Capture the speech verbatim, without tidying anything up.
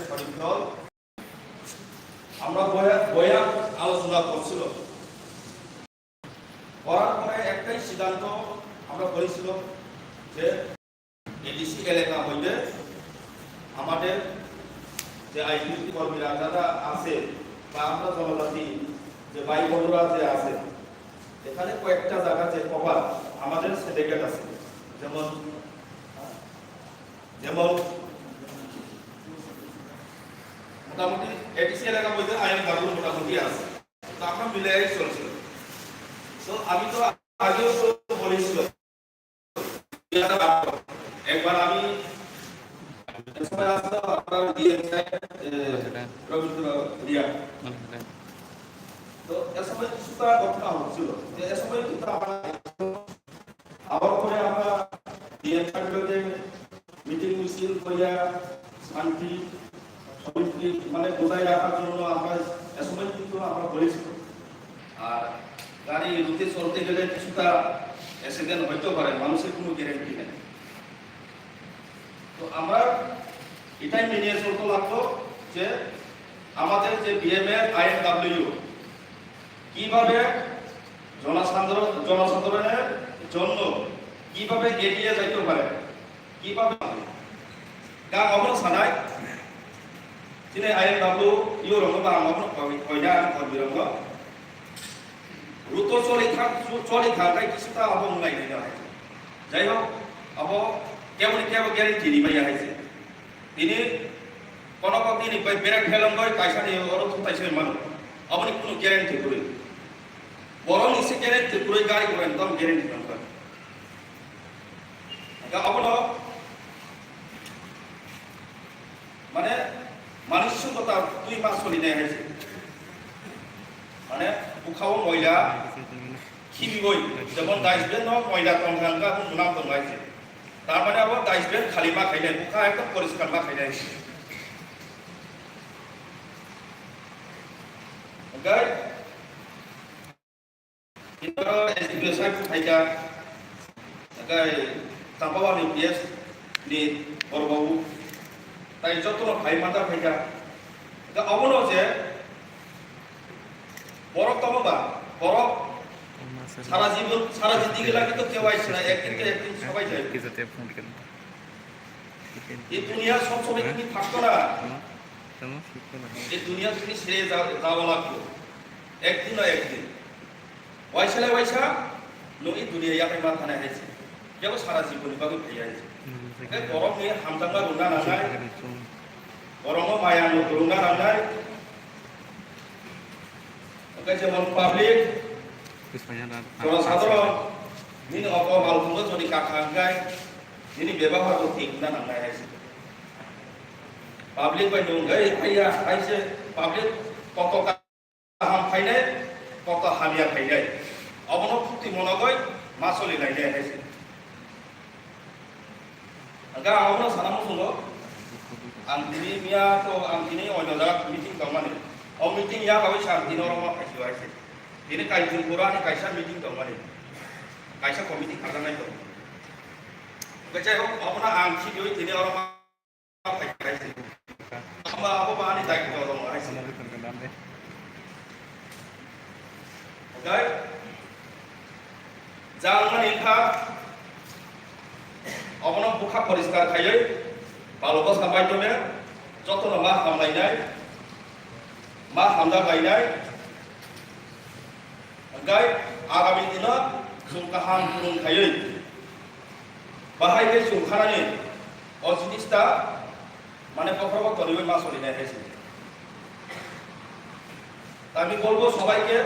সঠিক দল। আমরা বয়া-, বয়া আলোচনা করছিল, করার পরে একটাই সিদ্ধান্ত আমরা করেছিল যে এডিসি এলাকা হইতে আমাদের যে আইডেন্টিটি কর্মীরা যারা আছে বা আমরা জনজাতি যে ভাই বোনরা যে আছে, এখানে কয়েকটা জায়গা যে কভার আমাদের সিন্ডিকেট আছে, যেমন, যেমন মোটামুটি এডিসি এলাকা হইতে আইন কানুন মোটামুটি আছে। তো আমরা মিলাই চলছিল। তো আমি তো আগেও তো বলেছিলাম, একবার আমি, এ সময় আসলো আপনার ডিএম সাহেব, এ, রবীন্দ্র রিয়া। তো এ সময় কিছুটা ঘটনা হচ্ছিল, যে এ সময় কিন্তু আমরা আবার পরে আমরা ডিএম সাহেবের মিটিং মিছিল করিয়া শান্তি, সমিতি মানে বজায় রাখার জন্য আমরা এ সময় কিন্তু আমরা বলেছি। আর গাড়ি রুটে চলতে গেলে কিছুটা অ্যাক্সিডেন্ট হইতে পারে, মানুষের কোনো গ্যারান্টি নেই। তো আমরা এটাই মেনে চলতে লাগতো যে আমাদের যে বিএমএ আইএনডাব্লিউ কিভাবে জনসাধারণ, জনসাধারণের জন্য কিভাবে এগিয়ে যাইতে পারে, কিভাবে গা অমন সানায় তিনি আইএনডাব্লিউ ইউ রঙ বা আমার কয়টা কর্মী রঙ রুতো চলি থাক, চলি থাকায় কিছুটা অবমূল্যায়ন হইতে হয়। যাই হোক, অব কেমন কেবল গ্যারেন্টি নিবাই আইছে। Ini kono kok ini bai berek helong bai kaisa ni oro thung taisa mano. Aboni kuno guarantee kwrwi. Borok ni se guarantee kwrwi gari gura ni tamo guarantee nang kha. Ga abono mane manush sungkota twi ma soli nai hai se. Mane bukhao moila khibiwi jemon dustbin no moila tong kha hwnka munam tong hai se. Tar mane abo dustbin khali ma khainai, bukha ekdom poriskar ma khainai. Hwnkhe, ino S D P O side phaikha, hwnkhe, Champawani P S ni borok babu, tai jotono khai mata phaikha. Hwnkhe, obono je, Borok tamo ba, borok sara jibon, sara jindigi lagi to kewai sina, ekdin to ekdin sobai jai. Ei duniya sob somoi tumi thakto na. Ei duniya tumi sere ja-, jawa lagbo. Ekdin na ekdin. Waisa lai waisa, nwng ei duniya yaphai ma thanai hai se. Kebo sara jibon ni bagwi phai hai se. Tei borok ni hamjakma rwna nangnai. Borok no maya no rwna nangnai. Hwnkhe jemon public, jonosadharon, nini okolmai rokno jodi kakha hwnkhe, nini bebahar bo thik wngna nangnai hai se. Public bai nwng hwnkhe phaiya hai se, public koto kaham khainai, koto hamya khainai. Obono phukti monogoi ma soli lainai hai se. Hwnkhe ang obono sana muchungo, ang tini miya to ang tini oino jaga meeting tongmani. O meeting ya bagwi se ang tini oro ma phaisio hai se. Tini Kanchanpur ani kaisa meeting tongmani. Kaisa committee kharjaknai tongo. Hwnkhe jai hok obono ang khibiwi tini oro ma phaikha hai se. Abo ba ani daityo tongo hai se. Hwnkhe, jang mani kha, obono bukha poriskar khaiwi, balo bwsa maidome, jotono ma hamlainai, ma hamjak lainai, hwnkhe, agami dino chwng kaham phwrwng khaiwi, bahai khe chwng khanani, o jinis ta, মানে কখনো কখনো তৈরি হয়ে মাছ হলি না এসে। আমি বলবো সবাইকে,